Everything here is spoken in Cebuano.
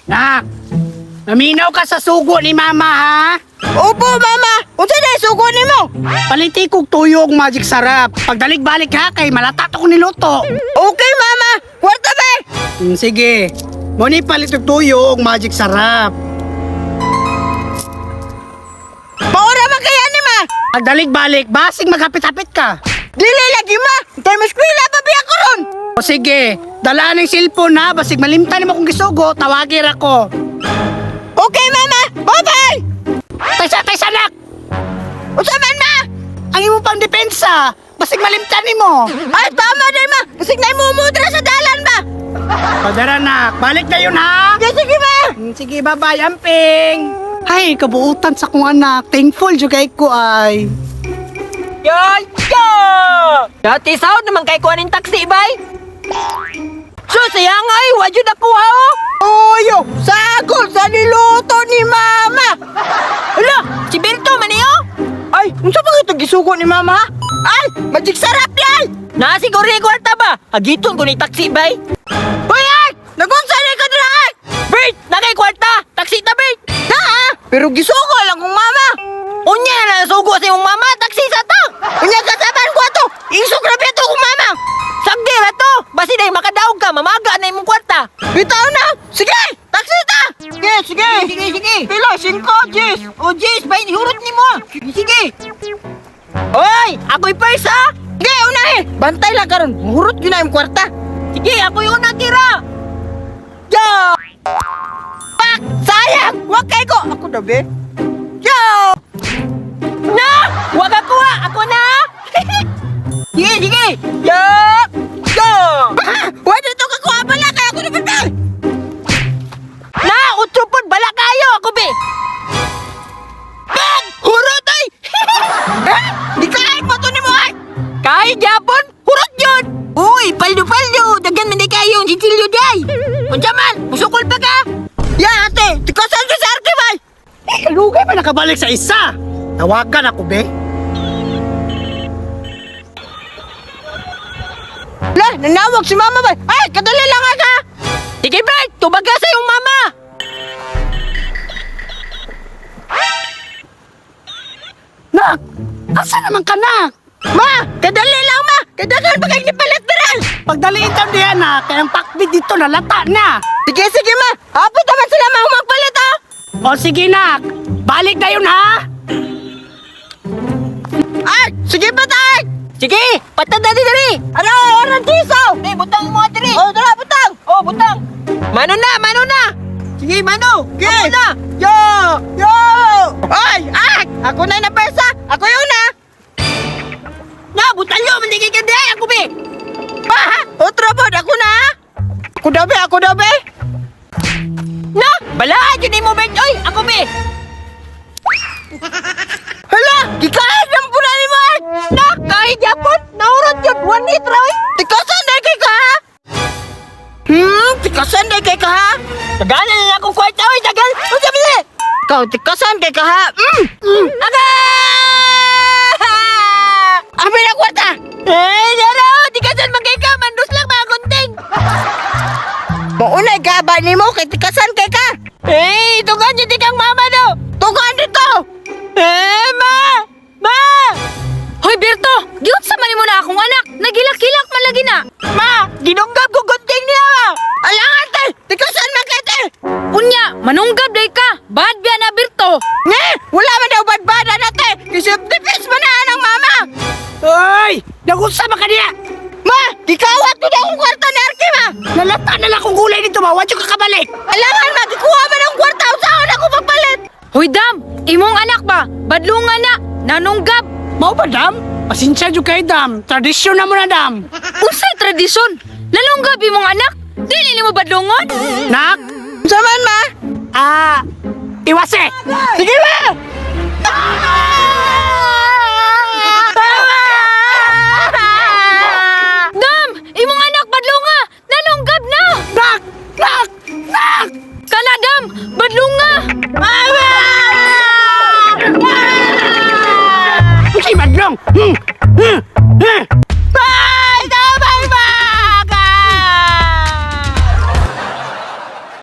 Nak, naminaw ka sa sugo ni Mama, ha? Opo, mama. Unsa na sugo nimo? Paliti kog tuyog magic sarap. Pagdalig-balik ha, kay malata to ko niluto. Okay, mama. Kwarta ba? Sige. Mo ni palit og tuyo og magic sarap. Paura man kaya ni ma. Pagdalig-balik, basig maghapit-hapit ka. Dili lagi ma. Kay mas eskwela pa biya ko ron. O sige, dala ng cellphone ha, basig malimtan nimo kung gisugo, tawagir ako. Okay, mama. Bye-bye. Taysa, taysa nak! Unsa man ma? Ang imo pang depensa, basig malimtan nimo. Ay, tama din ma. Basig na imumudra sa dalan ba? Padara nak, balik na yun ha. Sige, sige ma. Sige, bye-bye, amping. Ay, kabuutan sa kong anak. Thankful jud kay ko ay. Yo, yo! Dati sahod naman kay kuha ning taxi, bay. So, saya nga ay, wa jud nakuha oh. Oyo, sagol sa niluto ni mama. Hala, si Berto man niyo? Ay, unsa ba ito gisugo ni mama? Ha? Ay, magic sarap yan! Na siguro ni kwarta ba? Agiton ko ni taxi, bay. Hoy, ay! Nagunsa ni ka dira, ay! Bert, nakay kwarta! Taxi ta, Bert! Na, ah! Pero gisugo lang kong mama. Unya na sugo sa imong mama, taxi sa ta. Unya kasaban ko ato. Isog ra to kong mama. Sagdi ra to. Basi day makadaog ka, mamaga na imong kwarta. Bitaw na. Sige, taxi ta. Sige, sige. Sige, sige. Pila, 5, Jis. O Jis, bay hurot nimo. Sige. Oy, ako'y first ha. Sige, una eh. Bantay lang karon. Hurot yun na imong kwarta. Sige, ako'y una tira. Yo! Pak! Sayang! Wag kay ko! Ako daw, be. Yo! Na! Wag ako ha! Ako na! Sige, sige! Yo! Yo! Wag dito ka kuha bala kaya ako naman ba? Na! Utro pod bala kayo ako be! Bang! Hurot ay! Eh? Di kain mo to ni mo ay! Kaya Japon! Hurot yun! Uy! Paldo-paldo! Dagan man di kayo ang sisilyo day! Unsa man! Musukol pa ka! Ya ate! Tikasan ka sa arkibay! Eh, kalugay pa nakabalik sa isa. Tawagan ako, be. La, nanawag si mama ba? Ay, kadali lang aga! Sige, Bert! Tubaga sa iyong mama! Nak, asa naman ka, nak? Ma! Kadali lang, ma! Kadagan pa kayo ni palit dira! Pagdaliin tam diyan, nak, kaya ang pakbit dito nalata na. Sige, sige, ma! Hapit naman sila ma magpalit, ha! O sige, nak, balik na yun, ha? Ay! Sige pa tayo! Sige! Patanda di diri! Ano? Oran tiso! Eh, butang mo diri! Oh, dara, butang! Oh, butang! Mano na! Mano na! Sige, mano! Sige! Ako na! Yo! Yo! Ay! Ay! Ako na na pesa! Ako yun na! Na, butalyo! Mandigay ka di ay! Ako be! Ah! Otro pod! Ako na! Ako daw be! Ako daw be! Na! Balaan yun mo, Ben! Oy! Ako be! Hala! Gikain ng pula ni Mark! Na! Kahit yapon! Naurot yun! One hit ra oy! Tikasan na kay ka ha? Tikasan na kay ka ha? Tagalan na akong kwarta oy! Tagal! Unsa ba ni? Ikaw, tikasan kay ka ha? Aga! Abi na kwarta! Eh, dara! Tikasan man kay ka! Mandus lang mga gunting! Maunay ka ba nimo kay tikasan kay ka? Eh, tungan yun di kang mama do! Tungan dito! Eh, ma! Ma! Hoy Berto, giunsa man nimo na akong anak? Nagilak-hilak man lagi na. Ma! Ginunggab ko gunting niya, ma! Alangan, te! Tikasan man kay te! Unya, manunggab day ka. Bad biya na Berto. Nga! Wala man daw badbada na, te! Kasi defense man na ang mama! Oy, nagunsa man ka niya? Ma! Gikawat ko daw akong kwarta ni Arki, ma! Nalata na lang akong gulay dito, ma. Wadyo ka kabalik. Alangan, ma! Gikuha man ang kwarta! Usaon ako pagpalit! Hoy Dam, imong anak ba? Badlungan na, nanunggab. Mao ba, dam? Pasensya jud kay dam. Tradisyon na mo na, dam. Unsay tradisyon? Nanunggab imong anak? Dili nimo badlungon? Nak, Unsa man, ma? ah, iwase. Sige, ma! Dam, imong anak badlunga, nanunggab na. Nak, nak, nak. Kana Dam, badlunga. Mama!